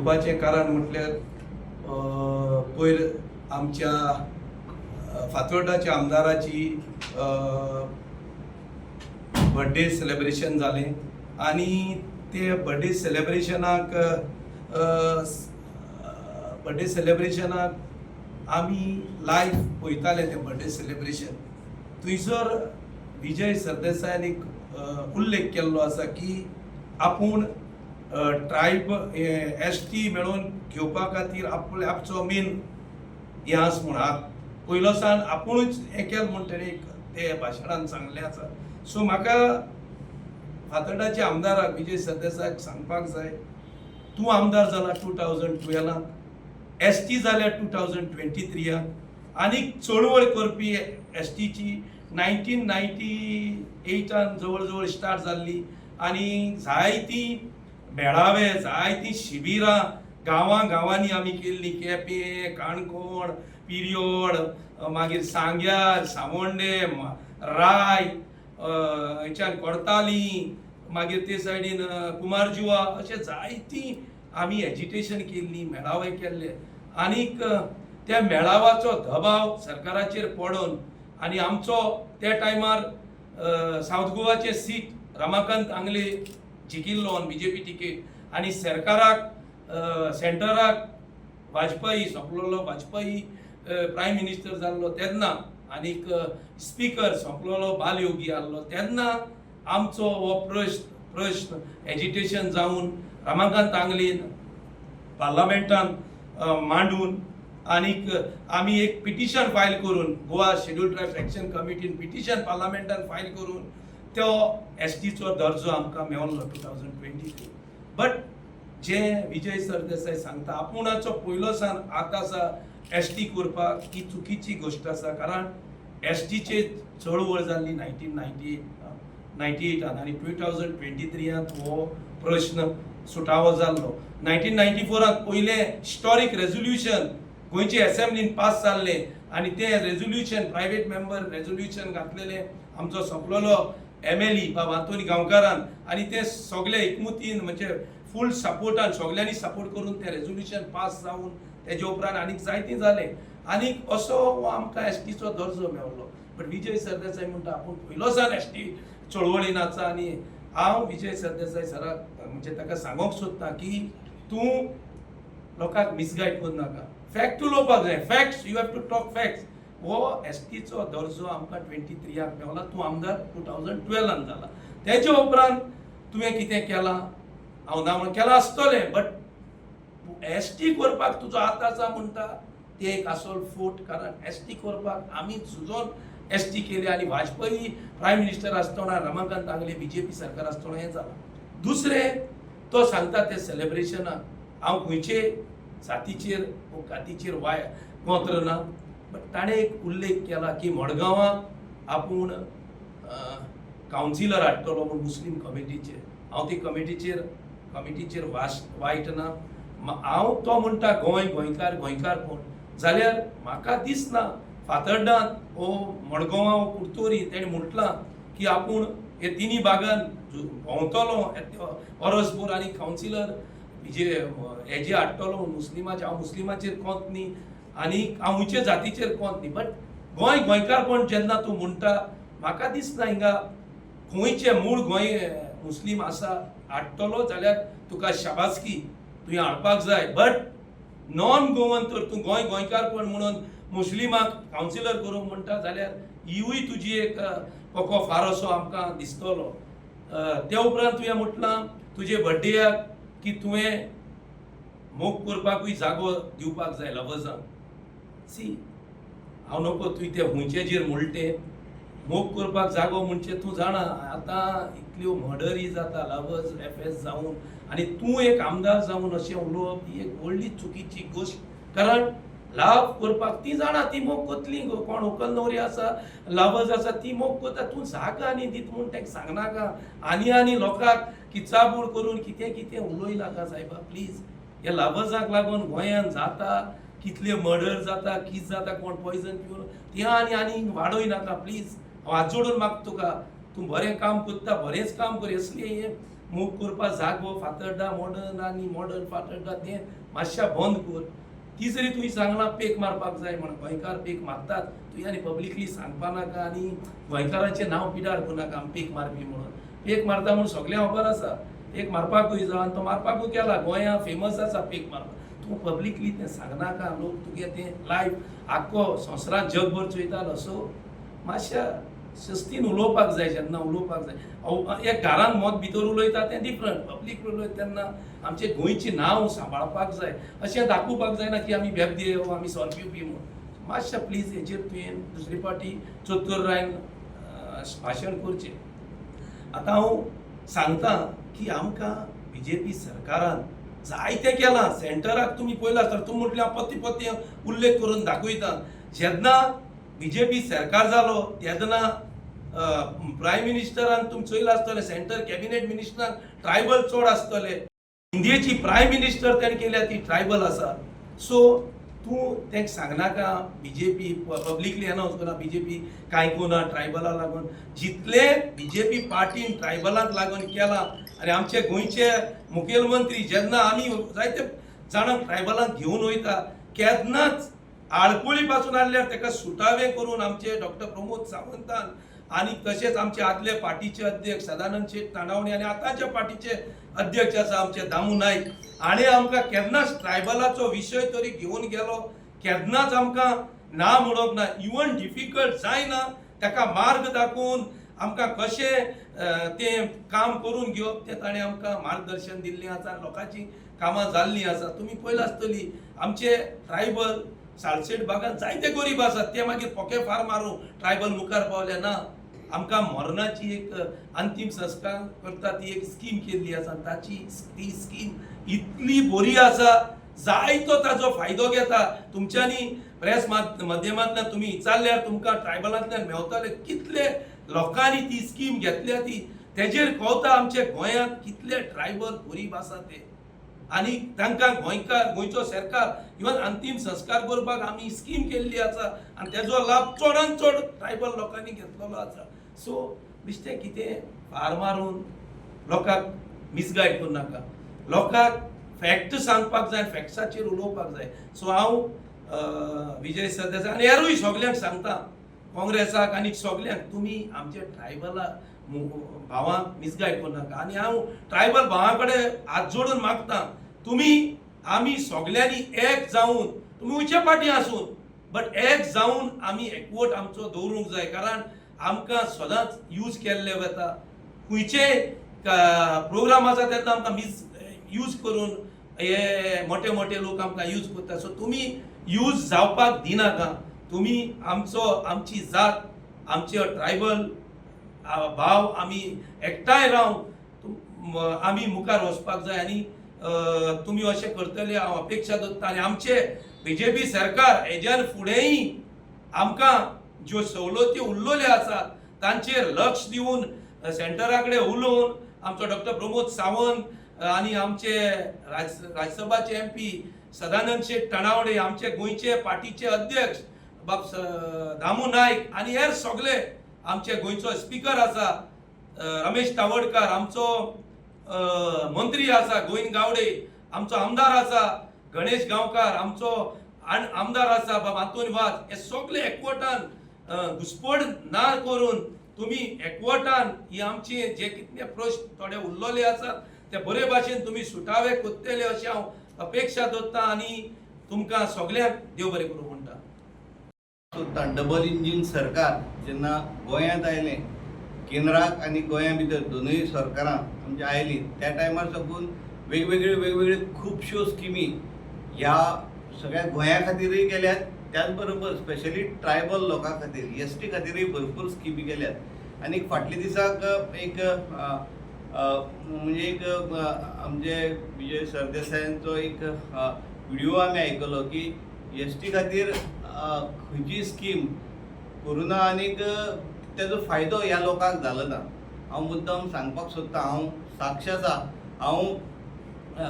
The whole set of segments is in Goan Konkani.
येवपाचें कारण म्हटल्यार पयर आमच्या फातोर्डाच्या आमदाराची बर्थडे सेलेब्रेशन जालें आनी ते बर्थडे सेलेब्रेशनाक आमी लायव पळयताले तें बर्थडे सेलेब्रेशन. थंयसर विजय सरदेसायान एक उल्लेख केल्लो आसा की आपूण ट्रायब एसटी मेळोवन घेवपा खातीर आपले आपचो मेन हें आसा म्हूण हात पयलो सान आपुणूच हें केलें म्हूण तेणें एक ते भाशणान सांगलें आसा. सो म्हाका फातर्डाच्या आमदाराक विजय सरदेसायाक सांगपाक जाय, तूं आमदार जाला 2012, एसटी जाल्या 2023, आनीक चळवळ करपी एसटीची 1998 जवळ जवळ स्टार्ट जाल्ली आनी जायतीं मेळावे, जायतीं शिबिरां गांवां गांवांनी आमी केल्लीं. केपें, काणकोण, पिरियोड, मागीर सांग्यार, सावंडे, राय, हंयच्यान कोडताली, मागीर ते सायडीन कुमारजुवा, अशें जायतीं आमी एजिटेशन केल्लीं, मेळावे केल्ले. आनीक त्या मेळावाचो दबाव सरकाराचेर पडोन आनी आमचो त्या टायमार सावथ गोवाचे सीट रमाकांत आंगले जिखिल्लो ऑन बीजेपी टिकेट आनी सरकाराक, सेंटराक वाजपेयी सोंपलेलो, वाजपेयी प्रायम मिनिस्टर जाल्लो तेन्ना आनीक स्पीकर सोंपलेलो बालयोगी आहलो तेन्ना आमचो हो प्रश्न एजिटेशन जावन रमाकांत आंगलेन पार्लमेंटान मांडून आनीक आमी एक पिटिशन फायल करून, गोवा शेड्यूल ट्रायब्स एक्शन कमिटीन पिटिशन पार्लमेंटान फायल करून तो एसटीचो दर्जो आमकां मेवलो 2023. बट जे विजय सरदेसाय सांगता आपुणाचो पयलो सान आतां आसा एसटी करपाक, ही चुकीची गोश्ट आसा. कारण एसटीचे चळवळ जाल्ली 1998 98 आनी 2023 हो प्रश्न सुटावो जाल्लो. 1994 पयलें हिस्टॉरीक रेजोल्युशन गोंयचे एसेंब्लीन पास जाल्लें आनी तें रेजोल्युशन, प्रायवेट मेंबर रेजोल्युशन घातलेलें आमचो सोंपलेलो एमएलए बाब आंतोनी गांवकारान आनी तें सगळे एकमुतीन, म्हणजे फूल सपोर्टान, सगळ्यांनी सपोर्ट करून तें रेजोल्युशन पास जावन तेजे उपरांत आनीक जायतें जालें आनीक असो हो आमकां एसटीचो दर्जो मेवलो. बट विजय सरदेसाय म्हणटा आपूण पयलो सान एसटी चळवळीन आसा आनी हांव विजय सरदेसाय सराक, म्हणजे ताका सांगोंक सोदता की तूं लोकांक मिसगायड करूं नाका. फॅक्ट उलोवपाक जाय. Facts, you have to talk facts. हो एसटीचो दर्जो आमकां 23 मेवला, तूं आमदार 2012 जाला. तेजे उपरांत तुवें कितें केलां हांव ना म्हणून, केलां आसतलें, बट एसटी करपाक तुजो हात आसा म्हणटा ते एक आसल फूट. कारण एसटी करपाक आमी झुजोन एसटी केली आनी वाजपेयी प्रायम मिनिस्टर आसतना, रमाकांत आंगले बीजेपी सरकार आसतना हें जालां. दुसरें, तो सांगता ते सेलेब्रेशनाक हांव खंयचे जातीचेर वो कातीचेर वाय गोत्र ना, बट ताणें एक उल्लेख केला की मडगांवां आपूण कावन्सिलर हाडटलो म्हूण मुस्लीम कमिटीचेर. हांव ती कमिटीचेर वास वायट ना. हांव तो म्हणटा गोंय गोंयकार, गोंयकार कोण जाल्यार म्हाका दिसना फातर्डांत वो मडगांवां वो कुडतोरी तेणें म्हटलां की आपूण हे तिनी भागान भोंवतलो वरसभर आनी कावन्सिलर जे हेजे हाडटलो मुस्लिमाचे. हांव मुस्लिमाचेर कोंत न्ही आनी हांव खंयचे जातीचेर कोंत न्ही, बट गोंय गोंयकारपण जेन्ना तूं म्हणटा, म्हाका दिसना हिंगा खंयचे मूळ गोंय मुस्लीम आसा. हाडटलो जाल्यार तुका शाबासकी, तुवें हाडपाक जाय. बट नॉन गोवन तर तूं गोंय गोंयकारपण म्हणून मुस्लिमाक कावन्सिलर करूंक म्हणटा जाल्यार हिवूय तुजी एक पोको फार असो आमकां दिसतलो. त्या उपरांत तुवें म्हटलां तुजे बड्डेयाक की तुवें मोग करपाकूय जागो दिवपाक जाय लवजांक. सी, हांव नको तुवें तें हुंयचेजेर म्हणलें तें मोग करपाक जागो म्हणजे तूं जाणा आतां इतल्यो मर्डरी जाता लवर्स एफएस जावन आनी तूं एक आमदार जावन अशें उलोवप ही एक व्हडली चुकीची गोश्ट. कारण लव करपाक ती जाणा ती मोग करतली गो. कोण व्हंकल न्हवरी आसा, लवर्स आसा, ती मोग करता. तूं जागा आनी दीत म्हूण ताका सांगनाका आनी आनी लोकांक किचाबूड करून कितें कितें उलयनाका सायबा, प्लीज. ह्या लवर्साक लागून गोंयांत जाता कितले मर्डर जाता, कित जाता, कोण पॉयजन पिवन तें आनी आनी वाडय नाका प्लीज. हांव हात जोडून मागता तुका. तूं बरें काम करता, बरेंच काम कर. असलें हें मूव करपा जागो फातर्डा मॉडर्न आनी मॉडर्न फातर्डा तें मातशें बंद कर. तिसरी तुवें सांगलां पेक मारपाक जाय म्हण, गोंयकार पेक मारतात, तुवें आनी पब्लिकली सांगपा नाका आनी गोंयकारांचें नांव पिडार करूं नाका आमी पेक मारपी म्हणून. पेक मारता म्हूण सगळ्यांक खबर आसा, पेक मारपाकूय जाय आनी तो मारपाकूय केला, गोंया फेमस आसा पेक मारपाक. तूं पब्लिकली तें सांगनाका, लोक तुगे तें लायफ आख्खो संवसारांत जगभर चोयतालो. सो मातशा शिस्तीन उलोवपाक जाय, जेन्ना उलोवपाक जाय. एक घरान मत भितर उलयता तें डिफरंट, पब्लीक उलयता तेन्ना आमचें गोंयचें नांव सांबाळपाक जाय, अशें दाखोवपाक जायना की आमी बेबदे वो आमी सोरो पिवपी म्हूण. मातशें प्लीज हेजेर तुवें दुसरे फावटी चतुरायेन भाशण करचें. आतां हांव सांगता की आमकां बीजेपी सरकारान जायतें केलां. सेंटराक तुमी पळयलां तर तुमी म्हटलें हांव पत्ते पत्ते उल्लेख करून दाखयता. जेन्ना बीजेपी सरकार जालो तेन्ना प्रायम मिनिस्टरान तुमी चोयलां आसतलें, सेंटर कॅबिनेट मिनिस्टरान ट्रायबल चड आसतले. इंडियेची प्रायम मिनिस्टर तेणें केल्या ती ट्रायबल आसा. सो तूं तेंक सांगनाका बीजेपी पब्लिकली अनावन्स करा बीजेपी कांय कोना ट्रायबला लागून. जितले बीजेपी पार्टीन ट्रायबलांक लागून केलां आनी आमचे गोंयचे मुखेलमंत्री जेन्ना आमी जायते जाणांक ट्रायबलांक घेवन वयता, केन्नाच आळकुळी पासून आहल्यार तेका सुटावे करून आमचे डॉक्टर प्रमोद सावंतान आनी तशेंच आमचे आदले पार्टीचे अध्यक्ष सदानंद शेट ताणावणे आनी आतांच्या पार्टीचे अध्यक्ष आसा आमचे दामू नायक हाणें आमकां केन्नाच ट्रायबलाचो विशय तरी घेवन गेलो, केन्नाच आमकां ना म्हणूंक ना. इवन डिफिकल्ट जायना ताका मार्ग दाखोवन आमकां कशें तें काम करून घेवप तें ताणें आमकां मार्गदर्शन दिल्लें आसा. लोकांची कामां जाल्लीं आसा. तुमी पळयलां आसतली आमचे ट्रायबल सालसेट भागान जायते गरीब आसात, ते मागीर पोके फार मारूं ट्रायबल मुखार पावले ना. आमकां मरणाची एक अंतीम संस्कार करता ती एक स्कीम केल्ली आसा, ताची ती स्कीम इतली बरी आसा, जायतो ताजो फायदो घेता. तुमच्यांनी प्रेस माध्यमांतल्यान तुमी विचारल्यार तुमकां ट्रायबलांतल्यान मेवतले कितले लोकांनी ती स्कीम घेतल्या ती तेजेर कळता आमच्या गोंयांत कितले ट्रायबल गरीब आसा ते आनी तांकां गोंयकार गोंयचो सरकार इवन अंतीम संस्कार करपाक आमी स्कीम केल्ली आसा आनी तेजो लाभ चडान चड ट्रायबल लोकांनी घेतलेलो आसा. सो बेश्टें कितें फार मारून लोकांक मिसगायड करूं नाका, लोकांक फॅक्ट सांगपाक जाय, फॅक्ट्साचेर उलोवपाक जाय. सो हांव विजय सरदेसाय आनी हेरूय सगल्यांक सांगता, काँग्रेसाक आनी सगल्यांक, तुमी आमच्या ट्रायबला भावांक मिसगायड करूं नाका. आनी हांव ट्रायबल भावां कडेन हात जोडून मागता, तुमी आमी सगल्यांनी एक जावन, तुमी खंयच्या पार्टी आसून बट एक जावन आमी एकवट आमचो दवरूंक जाय, कारण आमकां सदांच यूज केल्ले वता. खंयचे प्रोग्राम आसा तेन्ना आमकां मिस यूज करून हे मोठे मोठे लोक आमकां यूज करता. सो तुमी यूज जावपाक दिनाका. तुमी आमचो आमची जात आमचे ट्रायबल भाव आमी एकठांय रावन आमी मुखार वचपाक जाय आनी तुमी अशें करतले हांव अपेक्षा दवरता. आनी आमचे बीजेपी सरकार हेज्यान फुडेंय आमकां ज्यो सवलती उरलेल्यो आसात तांचेर लक्ष दिवन सेंटरा कडेन उलोवन आमचो डॉक्टर प्रमोद सावंत आनी आमचे राज्यसभाचे एमपी सदानंद शेट तानावडे, आमचे गोंयचे पार्टीचे अध्यक्ष बाब दामू नायक आनी हेर सगळे, आमचे गोंयचो स्पिकर आसा रमेश तावडकर, आमचो मंत्री आसा गोविंद गावडे, आमचो आमदार आसा गणेश गांवकार, आमचो आमदार आसा बाब आंतोन वाज, हे सगळे एकवटान घुसपड ना करून तुमी एकवटान ही आमची जे कितले प्रश्न थोडे उरलेले आसात ते बरे भाशेन तुमी सुटावे करतले अशें हांव अपेक्षा दवरता आनी तुमकां सगल्यांक देव बरें करूं म्हणटा. सोदता डबल इंजीन सरकार जेन्ना गोंयांत आयलें, केंद्राक आनी गोंया भितर दोनूय सरकारां आमची आयलीं, त्या टायमार साकून वेगवेगळ्यो वेगवेगळ्यो खुबश्यो स्किमी ह्या सगळ्या गोंया खातीरय केल्यात. त्याच बरोबर स्पेशली ट्रायबल लोकां खातीर, एस टी खातीरय भरपूर स्किमी केल्यात. आनी फाटल्या दिसाक एक म्हणजे एक आमचे विजय सरदेसायांचो एक व्हिडिओ आमी आयकलो की एस टी खातीर खंयची स्कीम करूं ना आनीक तेजो फायदो ह्या लोकांक जालो ना. हांव मुद्दम सांगपाक सोदतां, हांव साक्ष आसा, हांव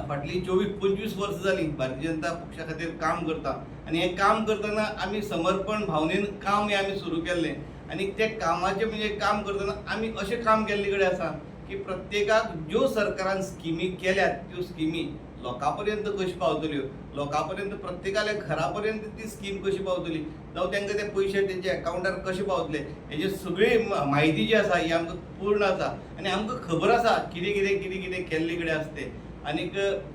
फाटलीं 24-25 वर्सां जालीं भारतीय जनता पक्षा खातीर काम करता आनी हें काम करतना आमी समर्पण भावनेन काम हें आमी सुरू केल्लें आनी तें कामाचें म्हणजे काम करतना आमी अशें काम केल्ले कडेन आसा. की प्रत्येकाक ज्यो सरकारान स्किमी केल्यात त्यो स्किमी लोकां पर्यंत कश्यो पावतल्यो, लोकां पर्यंत प्रत्येकाल्या घरा पर्यंत ती स्कीम कशी पावतली, जावं तांकां ते पयशे तेंच्या एकावंटार कशे पावतले, हेजी सगळी म्हायती जी आसा ही आमकां पूर्ण आसा आनी आमकां खबर आसा कितें कितें कितें कितें केल्ले कडेन आसा तें. आनीक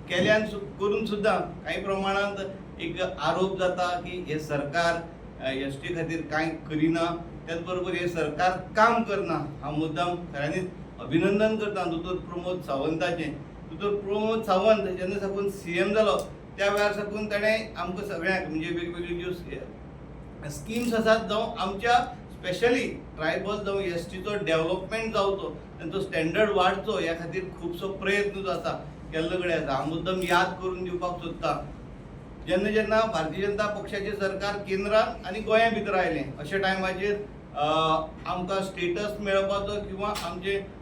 केल्यान करून सुद्दां कांय प्रमाणांत एक आरोप जाता की हें सरकार एस टी खातीर कांय करिना, त्याच बरोबर हें सरकार काम करना. हांव मुद्दाम खऱ्यांनीच अभिनंदन करता दोतोर प्रमोद सावंताचें. दोतोर प्रमोद सावंत जेन्ना साकून सीएम जालो त्या वेळार साकून ताणें आमकां सगळ्यांक म्हणजे वेगवेगळ्यो ज्यो स्किम्स आसात जावं आमच्या स्पेशली ट्रायबल जावं एसटीचो डेवलपमेंट जावचो, तांचो स्टँडर्ड वाडचो ह्या खातीर खुबसो प्रयत्न जो आसा केल्लो कडेन आसा. हांव मुद्दम याद करून दिवपाक सोदता, जेन्ना जेन्ना भारतीय जनता पक्षाचें सरकार केंद्रान आनी गोंया भितर आयलें अशा टायमाचेर आमकां स्टेटस मेळपाचो किंवा आमचें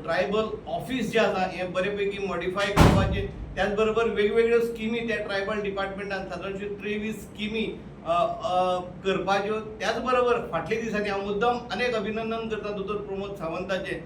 ट्रायबल ऑफीस जें आसा हें बरे पैकी मॉडिफाय करपाचें, त्याच बरोबर वेगवेगळ्यो स्किमी त्या ट्रायबल डिपार्टमेंटान सादारणश्यो 23 स्किमी करपाच्यो. त्याच बरोबर फाटल्या दिसांनी हांव मुद्दम अनेक अभिनंदन करता दोतोर प्रमोद सावंताचें,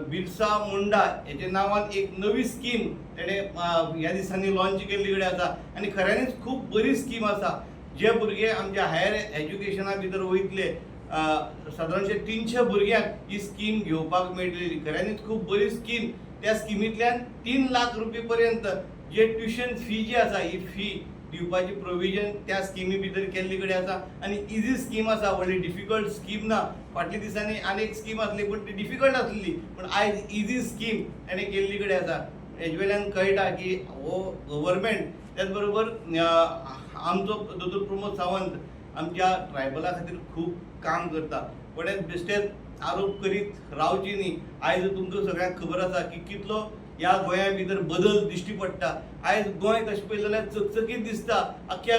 बिरसा मुंडा हेच्या नांवान एक नवी स्कीम तेणें ह्या दिसांनी लॉन्च केल्ली कडेन आसा आनी खऱ्यांनीच खूब बरी स्कीम आसा. जे भुरगे आमच्या हायर एज्युकेशना भितर वयतले सादारणशे 300 भुरग्यांक ही स्कीम घेवपाक मेळटली. खऱ्यांनीच खूब बरी स्कीम. त्या स्किमींतल्यान 3 लाख रुपये पर्यंत जे ट्युशन फी जी आसा ही फी दिवपाची प्रोविजन त्या स्किमी भितर केल्ली कडेन आसा आनी इजी स्कीम आसा, व्हडली डिफिकल्ट स्कीम ना. फाटल्या दिसांनी आनी एक स्कीम आसली पूण ती डिफिकल्ट आसली, पूण आयज इजी स्कीम ताणें केल्ली कडेन आसा. हेजे वयल्यान कळटा की हो गव्हर्मेंट त्याच बरोबर आमचो दोतोर प्रमोद सावंत आमच्या ट्रायबला खातीर खूब काम करता. कोणेच बेश्टेच आरोप करीत रावची न्ही. आयज तुमकां सगळ्यांक खबर आसा की कितलो ह्या गोंया भितर बदल दिश्टी पडटा. आयज गोंय तशें पळयलें जाल्यार चकचकीत दिसता. अख्ख्या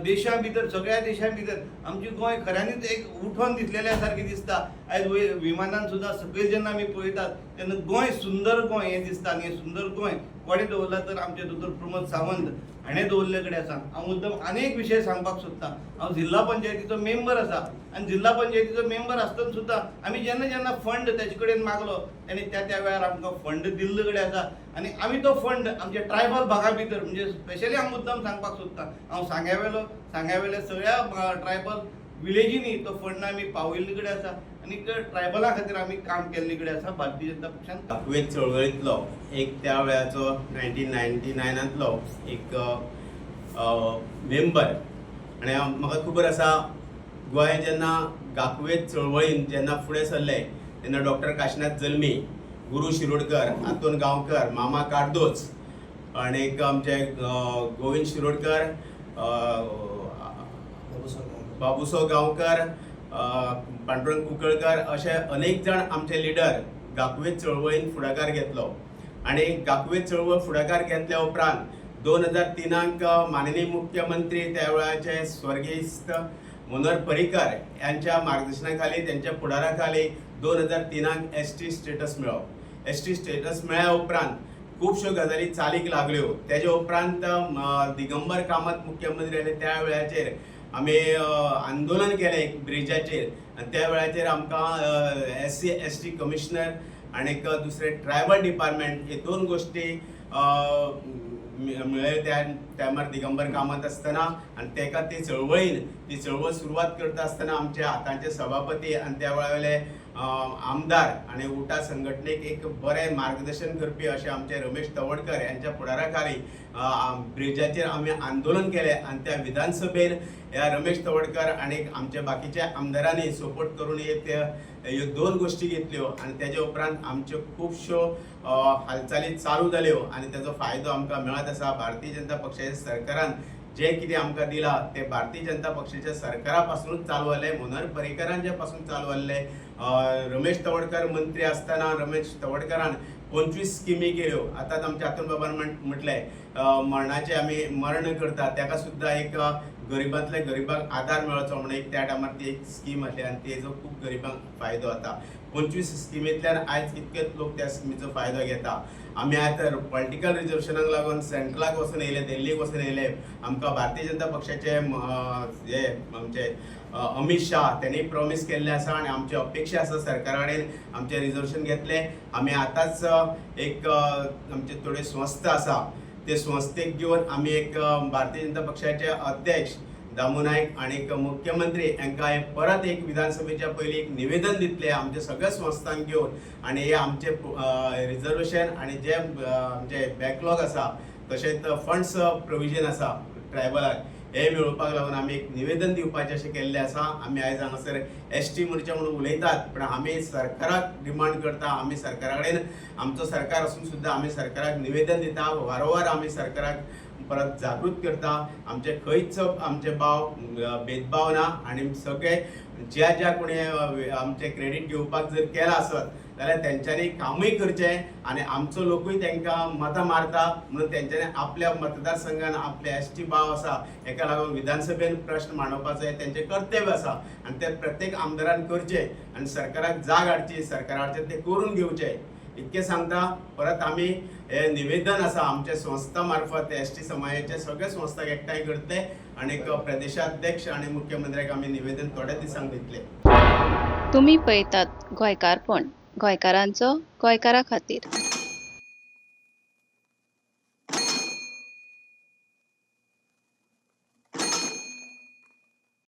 देशा भितर, सगळ्या देशां भितर आमचें गोंय खऱ्यांनीच एक उठोन दिसलेल्या सारकें दिसता. आयज वयर विमानान सुद्दां सकयल जेन्ना आमी पळयतात तेन्ना गोंय सुंदर गोंय हें दिसता आनी हें सुंदर गोंय कोणें दवरलां तर आमचे दोतोर प्रमोद सावंत हाणें दवरले कडेन आसा. हांव मुद्दम आनी एक विशय सांगपाक सोदता. हांव जिल्हा पंचायतीचो मेंबर आसा आनी जिल्हा पंचायतीचो मेंबर आसतना सुद्दां आमी जेन्ना जेन्ना फंड तेजे कडेन मागलो तेणे त्या त्या वेळार आमकां फंड दिल्लो कडेन आसा आनी आमी तो फंड आमच्या ट्रायबल भागा भितर म्हणजे स्पेशली हांव मुद्दम सांगपाक सोदता, हांव सांग्यावेल्या सगळ्या ट्रायबल विलेजींनी तो फंड आमी पावयल्ले कडेन आसा आनी ट्रायबला खातीर आमी काम केल्ले कडेन आसा भारतीय जनता पक्षान. दाखवेत चळवळींतलो एक त्या वेळाचो 1999नांतलो एक मेंबर आनी म्हाका खबर आसा गोंय जेन्ना गाकवेत चळवळीन जेन्ना फुडें सरले तेन्ना डॉक्टर काशीनाथ जल्मी, गुरू शिरोडकर, आंतोन गांवकर, मामा कार्दोज आनीक आमचे गोविंद शिरोडकर, बाबुसो गांवकर, पांडुरंग कुंकळकर अशे अनेक जाण आमचे लिडर गाकवेत चळवळीन फुडाकार घेतलो आनी गाकवेत चळवळ फुडाकार घेतल्या उपरांत 2003 माननीय मुख्यमंत्री त्या वेळाचे स्वर्गीस्त मनोहर पर्रीकर यांच्या मार्गदर्शना खाली, त्यांच्या फुडारा खाली 2003 एस टी स्टेटस मेळ्ळो. एस टी स्टेटस मेळ्ळ्या उपरांत खुबश्यो गजाली चालीक लागल्यो. तेजे उपरांत दिगंबर कामत मुख्यमंत्री आसले त्या वेळाचेर आमी आंदोलन केलें एक ब्रिजाचेर आनी त्या वेळाचेर आमकां एससी एसटी कमिशनर आनीक दुसरें ट्रायबल डिपार्टमेंट हे दोन गोश्टी मेळ्ळे त्या टायमार दिगंबर कामत आसतना. आनी तेका ते चळवळीन ती चळवळ सुरवात करता आसतना आमचे आतांचे सभापती आनी त्या वेळा आमदार आनी उटा संघटनेक एक बरें मार्गदर्शन करपी अशे आमचे रमेश तवडकर यांच्या फुडारा खाली ब्रिजाचेर आमी आंदोलन केलें आनी त्या विधानसभेन ह्या रमेश तवडकर आनी आमच्या बाकीच्या आमदारांनी सपोर्ट करून एक ह्यो दोन गोश्टी घेतल्यो आनी तेजे उपरांत आमच्यो खुबश्यो हालचाली चालू जाल्यो आनी तेजो फायदो आमकां मेळत आसा. भारतीय जनता पक्षाच्या सरकारान जें कितें आमकां दिलां तें भारतीय जनता पक्षाच्या सरकारा पासुनूच चालू जालें, मनोहर पर्रीकरांच्या पासून चालू जाल्लें. रमेश तवडकर मंत्री आसतना रमेश तवडकरान 25 स्किमी केल्यो. आतांच आमच्या आतून बाबान म्हटलें, मरणाचें आमी मर्ण करता तेका सुद्दां एक गरिबांतल्या गरिबांक आदार मेळचो म्हणून एक त्या टायमार ती एक स्कीम आसली आनी तेजो खूब गरिबांक फायदो जाता. 25 स्किमींतल्यान आयज कितकेच लोक त्या स्किमीचो फायदो घेता. आमी आतां पॉलिटिकल रिजर्वेशनाक लागून सेंट्रलाक वचून येयले, दिल्लीक वचून येयले. आमकां भारतीय जनता पक्षाचे हे आमचे अमीत शाह त्यांनी प्रॉमीस केल्लें आसा आनी आमची अपेक्षा आसा सरकारा कडेन आमचें रिजर्वेशन घेतलें. आमी आतांच एक आमचे थोड्यो संस्था आसा ते संस्थेक घेवन आमी एक भारतीय जनता पक्षाचे अध्यक्ष दामू नायक आनी मुख्यमंत्री हांकां हे परत एक विधानसभेच्या पयलीं एक निवेदन दितले आमच्या सगळ्या संस्थांक घेवन आनी हे आमचे रिजर्वेशन आनी जे आमचे बॅकलॉग आसा तशेंच फंड्स प्रोविजन आसा ट्रायबलाक हे मेळोवपाक लागून आमी एक निवेदन दिवपाचें अशें केल्लें आसा. आमी आयज हांगासर एस टी मोर्चा म्हणून उलयतात, पण आमी सरकाराक डिमांड करता. आमी सरकारा कडेन, आमचो सरकार आसून सुद्दां आमी सरकाराक निवेदन दिता, वारंवार आमी सरकाराक परत जागृत करता. आमचे खंयच आमचे भाव भेदभाव ना आनी सगळे ज्या ज्या कोणी आमचे क्रेडीट घेवपाक जर केला आसत जाल्यार तेंच्यांनी कामूय करचें आनी आमचो लोकूय तांकां मतां मारता म्हणून तेंच्यांनी आपल्या मतदारसंघान आपले एस टी भाव आसा हेका लागून विधानसभेन प्रश्न मांडोवपाचो हें तेंचें कर्तव्य आसा आनी तें प्रत्येक आमदारान करचें आनी सरकाराक जाग हाडची, सरकाराचें तें करून घेवचें इतकें सांगता. परत आमी हे निवेदन आसा आमच्या संस्था मार्फत एस टी समाजाच्या सगळ्या संस्थांक एकठांय करतले आनी प्रदेशाध्यक्ष आनी मुख्यमंत्र्याक आमी निवेदन थोड्या दिसांक दितले. तुमी पळयतात गोंयकारपण, गोंयकारांचो गोंयकारा खातीर.